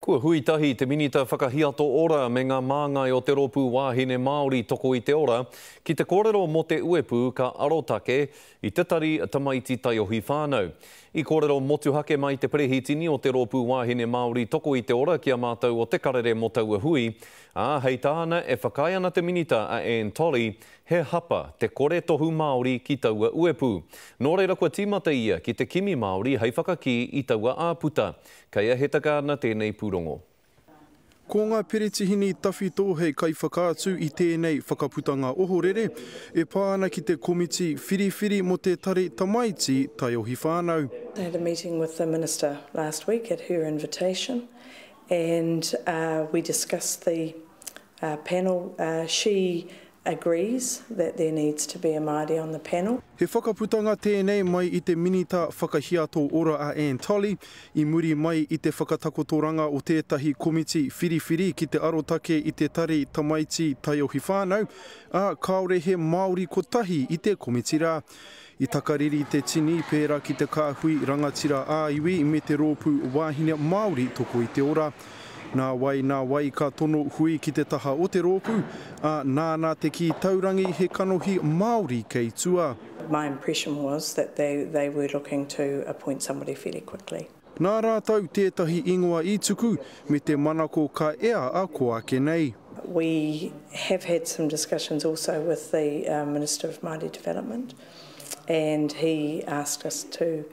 Kua hui tahi te Minita Whakahiato Ora me ngā māngai o te Rōpū Wāhine Māori Toko i te Ora ki te kōrero mō te uepū ka arotake i te tari Tamaiti Taiohi Whānau. I kōrero motuhake mai te Perehitini o te Rōpū Wāhine Māori Toko i te Ora ki a mātou o Te Karere mō taua hui, ā, hei tāna e whakaae ana te Minita a Anne Tolley he hapa te kore tohu Māori ki taua uepū. Nō reira kua tīmata ia ki te kimi Māori hei whakakī i taua āputa. Kei a Heta Gardiner tēnei pūrongo. Ko ngā peretihini tawhito hei kaiwhakaatu i tēnei whakaputanga ohorere e pā ana ki te komiti whiriwhiri mō te Tari Tamaiti Taiohi Whānau. I had a meeting with the Minister last week at her invitation and we discussed the panel. She agrees that there needs to be a Māori on the panel. He whakaputanga tēnei mai i te Minita Whakahiato Ora a Anne Tolley i muri mai i te whakatakotoranga o tētahi komiti whiriwhiri ki te arotake i te tari Tamaiti Taiohi Whānau, ā, kāore he Māori kotahi i te komiti rā. I takariri te tini pērā ki te kāhui rangatira ā-iwi me te rōpū wāhine Māori toko i te ora. Nā wai, nā wai ka tono hui ki te taha o te rōpū, ā, nāna te kī taurangi he kanohi Māori kei tua. My impression was that they they were looking to appoint somebody fairly quickly. Nā rātou tētahi ingoa i tuku, me te manako ka ea a ko ake nei. We have had some discussions also with the Minister of Māori Development and he asked us to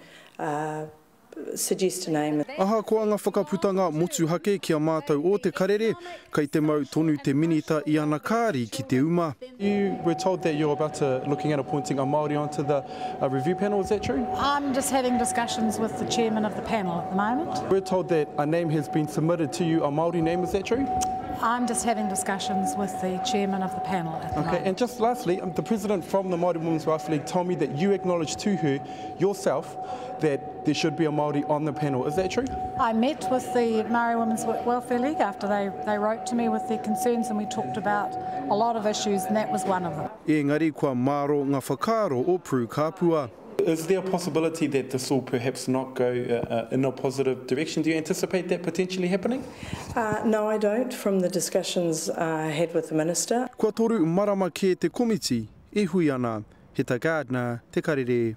suggest a name. Ahakoa nga whakaputanga motuhake ki a mātou o Te Karere, kei te mau tonu te Minita i ana kāri ki te uma. You were told that you're about to looking at appointing a Māori onto the review panel, is that true? I'm just having discussions with the chairman of the panel at the moment. We're told that a name has been submitted to you, a Māori name, is that true? I'm just having discussions with the chairman of the panel at the Okay, moment. and just lastly, the president from the Māori Women's Welfare League told me that you acknowledged to her yourself that there should be a Māori on the panel. Is that true? I met with the Māori Women's Welfare League after they, they wrote to me with their concerns and we talked about a lot of issues and that was one of them. Engari kua maro nga whakaaro o Prue Kapua. Is there a possibility that this will perhaps not go in a positive direction? Do you anticipate that potentially happening? No, I don't, from the discussions I had with the Minister. Kua toru marama kē te komiti e hui ana. Heta Gardiner, Te Karere.